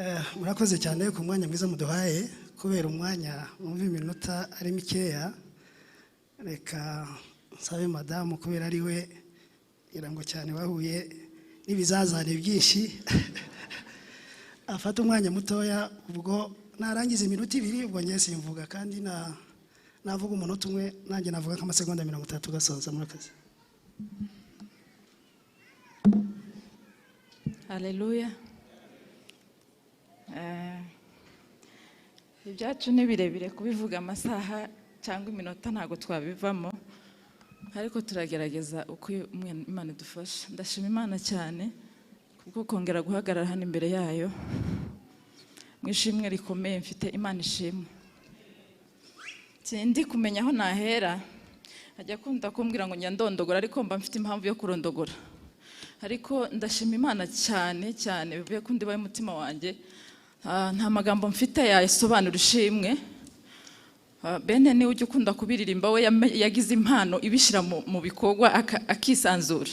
Murakoze cyane ku mwanya mwiza muduhaye. Kubera umwanya, mwumva iminota ari mikeya, reka nsabe madamu, kubera ari we ngira ngo cyane bahuye n'ibizazane byinshi, afate umwanya mutoya. Ubwo narangiza iminota 2, ubwo ngiye simvuga, kandi na navuga umunota umwe, nanjye navuga nk'amasegonda 30 gasoza. Murakoze. Haleluya. Ibyacu ni birebire, kubivuga amasaha cyangwa iminota ntabwo twabivamo, ariko turagerageza uko Imana idufasha. Ndashima Imana cyane kubwo kongera guhagarara hano imbere yayo mu ishimwe rikomeye mfite. Imana ishimwe. Sindi kumenya aho nahera. Ajya akunda kumbwira ngo njya ndondogora, ariko mba mfite impamvu yo kurondogora. Ariko ndashima Imana cyane cyane bivuye ku ndiba y'umutima wanjye. Nta magambo mfite yasobanura ishimwe. Bene niwe ujya ukunda kubiririmba, we yagize impano ibishyira mu bikorwa akisanzura.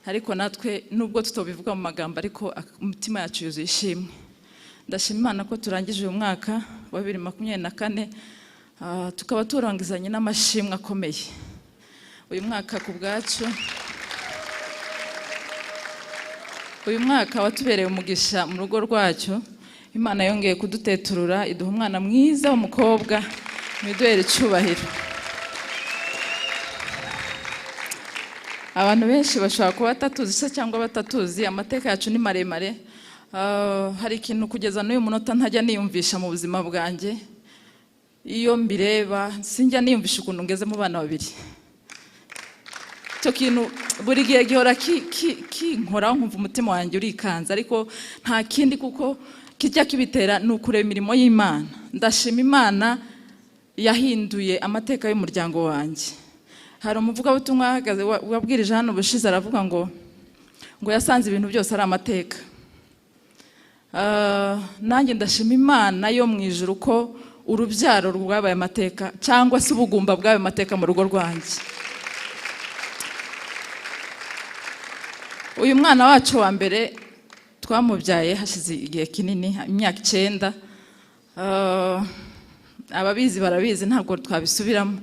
Ariko natwe nubwo tutobivuga mu magambo, ariko umutima yacu yuzuye ishimwe. Ndashima Imana ko turangije uyu mwaka wa 2024, tukaba turangizanye n'amashimwe akomeye. Uyu mwaka ku bwacu, uyu mwaka watubereye umugisha mu rugo rwacu. Imana yongeye kuduteturura, iduha umwana mwiza w'umukobwa, iduhere icyubahiro. Abantu benshi bashobora kuba batatuzi se cyangwa batatuzi, amateka yacu ni maremare. Hari ikintu kugeza n'uyu munota ntajya niyumvisha mu buzima bwanjye. Iyo mbireba sinjya niyumvisha ukuntu ngeze mu bana babiri. Icyo kintu buri gihe gihora kinkoraho, nkumva umutima wanjye urikanze, ariko nta kindi kuko kijya kibitera ni ukureba imirimo y'Imana. Ndashima Imana yahinduye amateka y'umuryango wanjye. Hari umuvugabutumwa ahagaze wabwirije hano ubushize, aravuga ngo yasanze ibintu byose ari amateka. Nanjye ndashima Imana yo mu ijuru ko urubyaro rwabaye amateka, cyangwa se ubugumba bwabaye amateka mu rugo rwanjye. Uyu mwana wacu wa mbere twamubyaye hashize igihe kinini, imyaka 9. Ababizi barabizi, ntabwo twabisubiramo.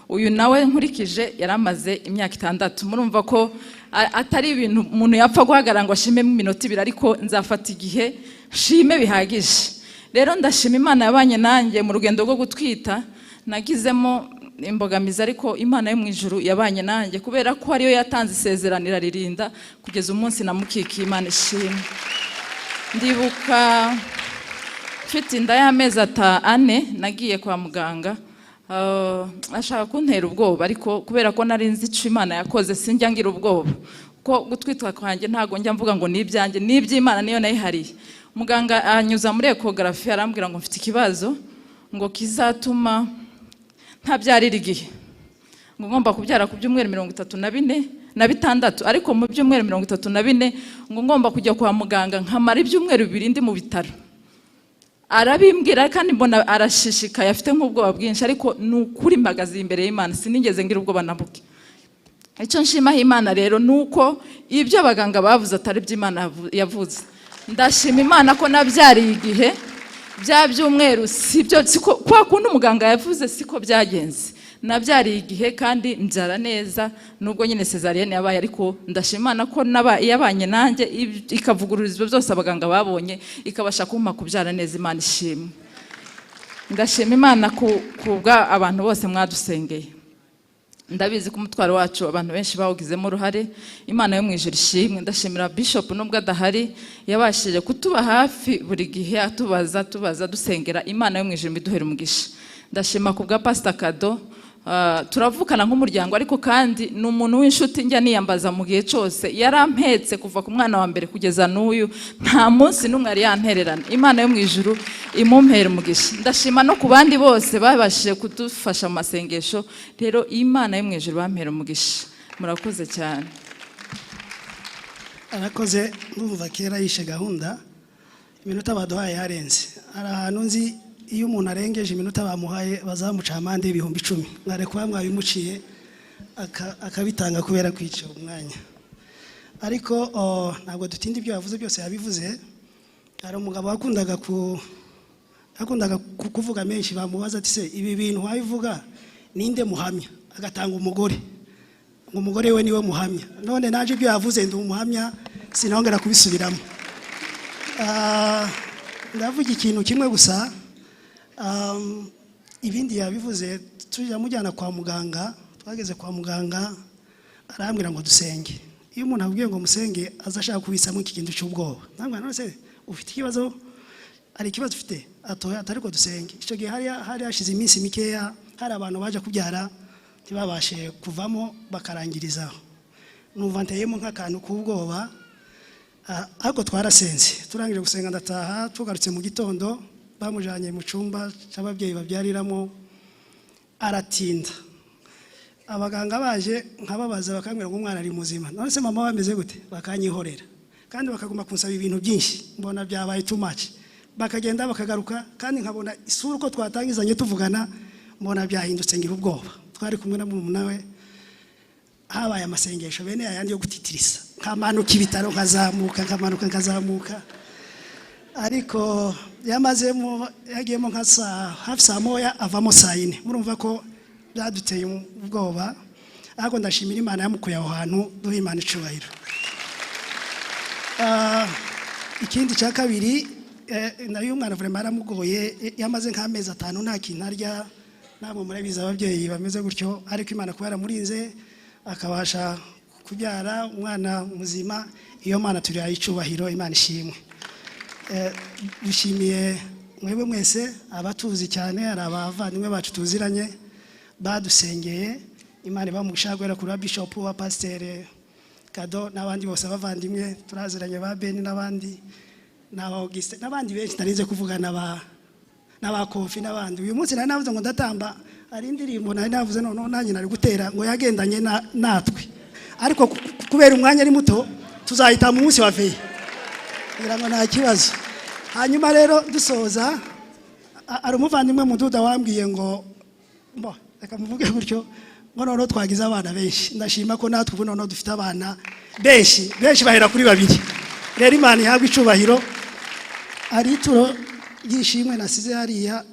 Uyu nawe nkurikije yaramaze imyaka 6. Murumva ko atari ibintu umuntu yapfa guhagarara ngo ashime mu minota 2, ariko nzafata igihe nshime bihagije. Rero ndashima Imana yabanye nanjye mu rugendo rwo gutwita. Nagizemo imbogamizi, ariko Imana yo mu ijuru yabanye nanjye kubera ko ariyo yatanze isezerano iraririnda kugeza umunsi namukikiye. Imana ishimwe. Ndibuka mfite inda y'amezi 4 nagiye kwa muganga. Ashaka kuntera ubwoba, ariko kubera ko nari nzi icyo Imana yakoze sinjya ngira ubwoba. Ko gutwitwa kwanjye ntago njya mvuga ngo ni ibyanjye, ni iby'Imana niyo nayihariye. Muganga anyuza muri ecography arambwira ngo mfite ikibazo ngo kizatuma ntabyarira igihe, ngo ngomba kubyara ku byumweru 34 na 6, ariko mu byumweru 34 ngo ngomba kujya kwa muganga nkamara ibyumweru 2 ndi mu bitaro. Arabimbwira kandi mbona arashishikaye, afite nk'ubwoba bwinshi, ariko ni ukuri mpagaze imbere y'Imana sinigeze ngira ubwoba na buke. Icyo nshimaho Imana rero ni uko ibyo abaganga bavuze atari byo Imana yavuze. Ndashima Imana ko nabyariye igihe, bya byumweru sibyo, siko kwa kundi umuganga yavuze siko byagenze. Nabyariye igihe kandi mbyara neza, nubwo nyine cesarienne yabaye, ariko ndashima Imana ko yabanye nanjye ikavugurura ibyo byose abaganga babonye, ikabasha kumpa kubyara neza. Imana ishimwe. Ndashima Imana kubwa abantu bose mwadusengeye. Ndabizi ko umutwaro wacu abantu benshi bawugizemo uruhare. Imana yo mu ijuru ishimwe. Ndashimira Bishop nubwo adahari, yabashije kutuba hafi buri gihe, atubaza, tubaza, dusengera. Imana yo mu ijuru iduhere umugisha. Ndashima kubwa Pastor Kado. Turavukana nk'umuryango, ariko kandi ni umuntu w'inshuti njya niyambaza mu gihe cyose. Yarampetse kuva ku mwana wa mbere kugeza n'uyu, nta munsi n'umwe yari yantererana. Imana yo mu ijuru imumpere umugisha. Ndashima no ku bandi bose babashije kudufasha mu masengesho. Rero Imana yo mu ijuru bampere umugisha. Murakoze cyane. Arakoze. Ndumva kera yishe gahunda, iminota baduhaye yarenze. Hari ahantu nzi iyo umuntu arengeje iminota bamuhaye bazamuca amande 10,000. Mware kuba mwabimuciye akabitanga kubera kwica umwanya. Ariko ntabwo dutinda, ibyo yavuze byose yabivuze. Hari umugabo wakundaga kuvuga menshi. Bamubaza ati: "Se ibi bintu wabivuga ninde muhamya?" Agatanga umugore, ngo umugore we niwe muhamya. None naje ibyo yavuze ndi umuhamya, sinongera kubisubiramo. Ndavuga ikintu kimwe gusa. Ibindi yabivuze. Tujya mujyana kwa muganga, twageze kwa muganga arambwira ngo dusenge. Iyo umuntu akubwiye ngo musenge, aza ashaka kubisamo iki kintu cy'ubwoba. Ndamubwira: "None se ufite ikibazo? Hari ikibazo ufite?" Atoya, atari ko dusenge. Icyo gihe hari hashize iminsi mikeya hari abantu baje kubyara ntibabashe kuvamo, bakarangirizaho. Numva nteyemo nk'akantu k'ubwoba. Ariko twarasenze. Turangije gusenga ndataha. Tugarutse mu gitondo, bamujyanye mu cyumba cy'ababyeyi babyariramo, aratinda. Abaganga baje nkababaza, bakambwira ngo umwana ari muzima. None se mama we ameze gute? Bakanyihorera, kandi bakaguma kunsaba ibintu byinshi. Mbona byabaye too much. Bakagenda bakagaruka, kandi nkabona isura uko twatangizanye tuvugana, mbona byahindutse, ngira ubwoba. Twari kumwe na murumuna we. Habaye amasengesho bene yayandi yo gutitirisa, nkamanuka ibitaro nkazamuka, nkamanuka nkazamuka. Ariko yamazemo, yagiyemo nka saa hafi saa 1, avamo saa 4. Murumva ko byaduteye ubwoba, ariko ndashimira Imana yamukuye aho hantu. Duha Imana icubahiro. Ikindi cya kabiri, nayo umwana vraiment yaramugoye. Yamaze nk'amezi 5 nta kintu arya. Ntabwo murabizi ababyeyi bameze gutyo, ariko Imana kuba yaramurinze akabasha kubyara umwana muzima, iyo Mana turihaye icubahiro. Imana ishimwe. Dushimiye mwebwe mwese abatuzi cyane. Hari abavandimwe bacu tuziranye badusengeye, Imana ibamugisha, guhera kuri bishop wa pasiteri Kado n'abandi bose, abavandimwe turaziranye ba Beni n'abandi n'aba Auguste n'abandi benshi ntarinze kuvuga, n'aba Kofi n'abandi. Uyu munsi nari navuze ngo ndatamba, hari indirimbo nari navuze, noneho nanjye nari gutera ngo yagendanye natwe, ariko kubera umwanya ari muto tuzahita mu munsi wa veillée, kugira ngo nta kibazo. Hanyuma rero dusoza, hari umuvandimwe mududa wambwiye ngo mbo reka muvuge gutyo, ngo noneho twagize abana benshi. Ndashima ko natwe ubu noneho dufite abana benshi benshi, bahera kuri babiri. Rero Imana ihabwe icubahiro. Hari ituro ry'ishimwe nasize hariya,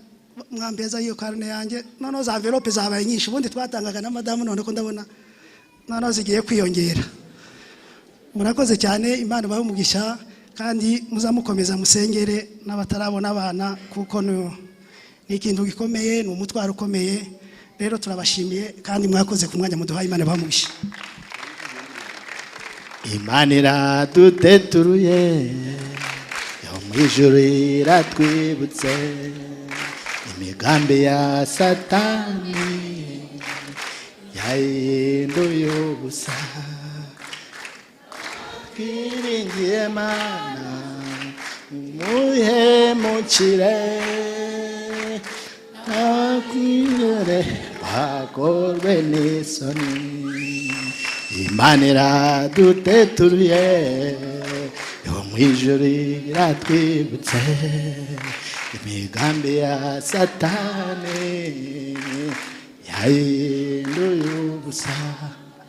mwambeza iyo carnet yanjye. Noneho za enveloppe zabaye nyinshi. Ubundi twatangaga na madamu, none ko ndabona noneho zigiye kwiyongera. Murakoze cyane, Imana ibahe umugisha, kandi muzamukomeza musengere n'abatarabona abana, kuko ni ikintu gikomeye, ni umutwaro ukomeye. Rero turabashimiye kandi mwakoze ku mwanya muduhaye. Imana ibahe umugisha. Imana iraduteturuye yo mu ijuru, iratwibutse imigambi ya Satani yahinduye ubusa. Twiringiye Mana muhemukire ntakwirere bakorwe n'isoni. Imana iraduteturuye yo mu ijuru, iratwibutse imigambi ya Satani yahinduye ubusa.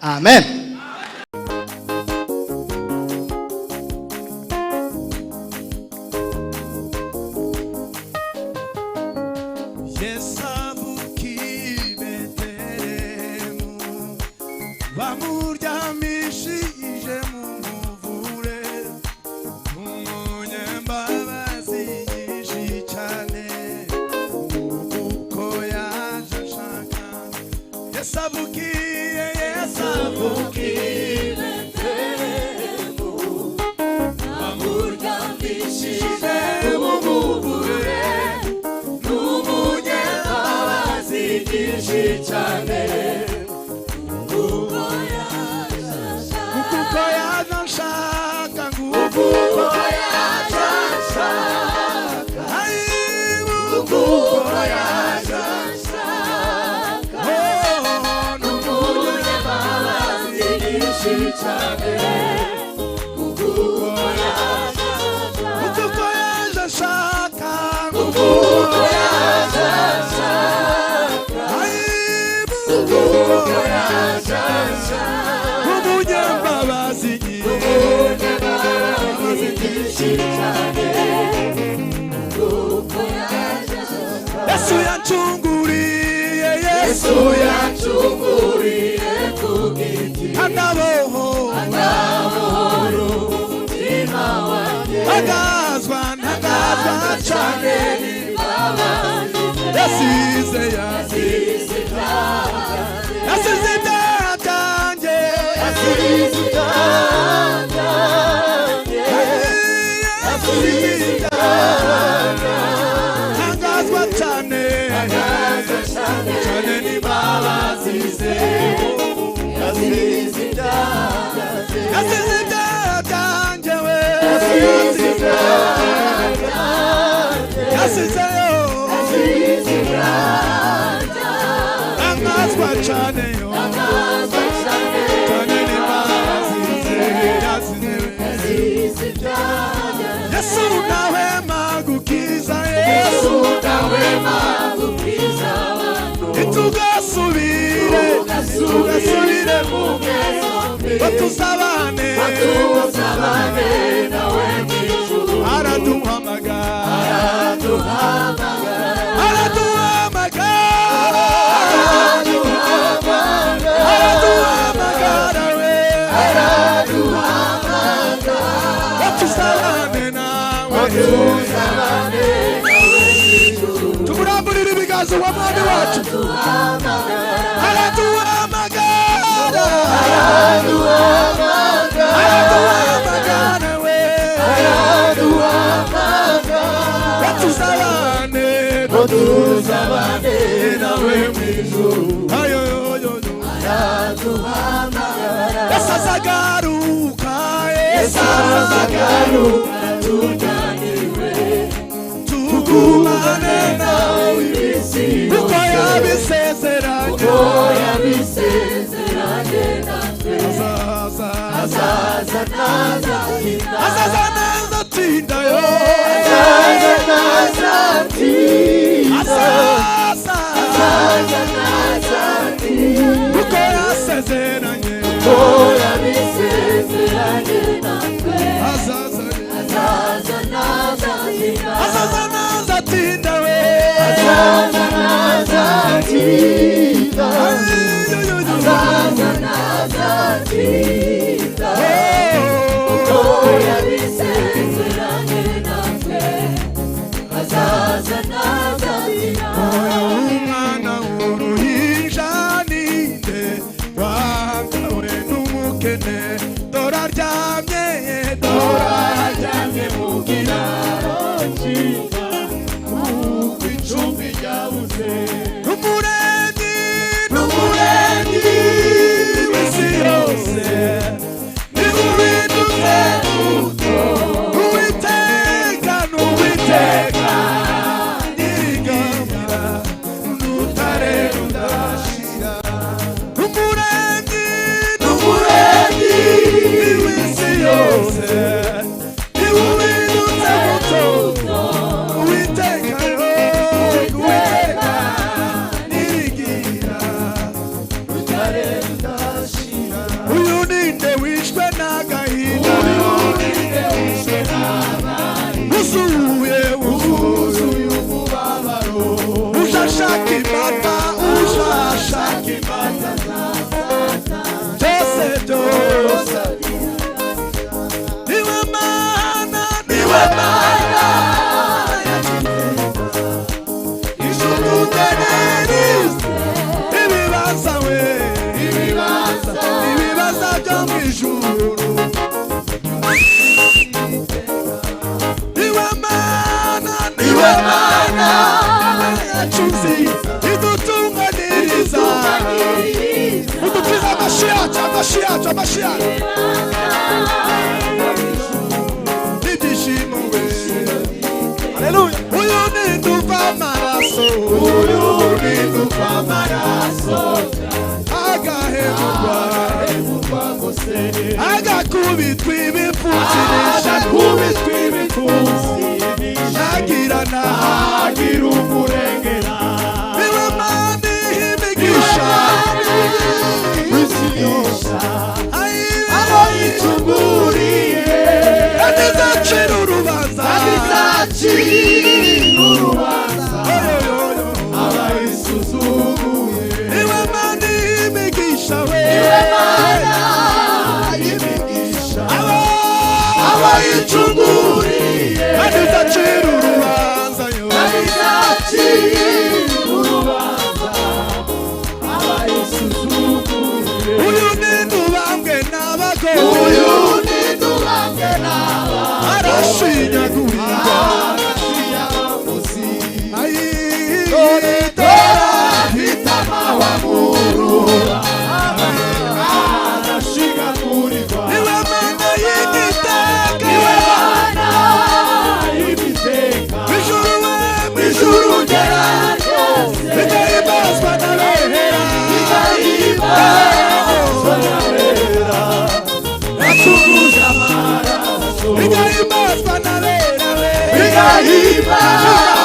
Amen. Yesu avukiye i Betelehemu, bamuryamishije mu muvure. Umunyambabazi nyinshi cyane, kuko yaje ashaka. Yesu avukiye, Yesu avukiye i Betelehemu, bamuryamishije mu muvure. N'umunyambabazi nyinshi cyane, kuko yaje anshaka, kuko yaje anshaka, kuko yaje anshaka. N'umunyambabazi nyinshi cyane, kuko yaje, kuko yaje anshaka, kuko yaje anshaka, kuko yaje anshaka. Umunyambabazi nyinshi cyane. Yancunguriye, Yesu Yancunguriye ku giti. Anabohora. Anabohora umutima wanjye. Ntangazwa, ntangazwa cyane. N'imbabazi ze. Yasize, Yasize ibyaha byanjye. Yasize ibyaha byanjye. Yasize ibyaha byanjye. Yasize ibyaha. Ntangazwa cyane. Ntangazwa cyane. Cyane n'imbabazi ze. Yasize ibyaha byanjye. Yasize ibyaha byanjye we. Yasize ibyaha byanjye. Yasizeyo. Yasize ibyaha byanjye. Ntangazwa cyane yo. Ntangazwa cyane. Cyane n'imbabazi ze yasize. Yasize ibyaha byanjye. Yesu ntahwema gukiza, Yesu. Yesu ntahwema gukiza abantu. Itugasubire, tugasubire mu ngeso mbi. Ngo tuzabane. Tuzabane nawe mu ijuru. Araduhamagara. Araduhamagara. Araduhamagara. Araduhamagara. Araduhamagara we. Araduhamagara. Ngo tuzabane nawe. Tuzabane nawe mu ijuru. Tumuramburire ibiganza uwo mwami wacu. Araduhamagara. Araduhamagara. Araduhamagara. Araduhamagara we. Araduhamagara. Ngo tuzabane. Ngo tuzabane nawe mu ijuru. Ayo, yo, yo, yo. Araduhamagara. Yesu azagaruka, Yesu. Yesu azagaruka tujyaniwe. Tugumane nawe. Iminsi Kuko yose. yabisezeranye. Kuko yabisezeranye natwe. Azaza. Azaza ntazatinda. Azaza neza atinda yo. Azaza ntazatinda. Azaza. Azaza ntazatinda. Kuko yasezeranye. Kuko yabisezeranye natwe. Azaza. Azaza ntazatinda. Azaza neza atinda we. Azaza ntazatinda. Ayo, yo, yo. Azaza ntazatinda. Oh. Kuko yabisezeranye natwe. Azaza ntazatinda. Umwana w'uruhinja ninde wagawe n'umukene? Dore aryamye, dore aryamye mu kiraro Cyiza, kuko icumbi ryabuze. N'umuremyi, n'umuremyi w'isi yose, ni ubindutse muto. Uwiteka, n'Uwiteka nyirigamba, n'urutare rudashira. Umuremyi, n'umuremyi w'isi yose, ni ubindutse muto. Uwiteka yo, Uwiteka nyirigira. Uyu ninde wishwe n'agahinda, wuzuye, wuzuye umubabaro, ushashaka imata, ushashaka imata byose byose? Niwe Mana, niwe Mana ishututenerize ibibaza we, ibibaza, ibibaza byo mu ijuru. Niwe Mana, niwe Mana yacu nziza idutunganiriza, udukiza. Amashi yacu, amashi yacu, amashi yacu n'ibyishimo we. Haleluya. Uyu ni nduva amaraso, uyu ni nduva amaraso, agahemurwa, agakubitwa ibipfunsi, agakubitwa ibipfunsi, ntagira, ntagira umurengera. Niwe Mana iha imigisha Isi yose. Abo yicunguriye. Kandi izacira urubanza. Kandi izacira urubanza. Oyo, oyo, oyo. Tugahimba.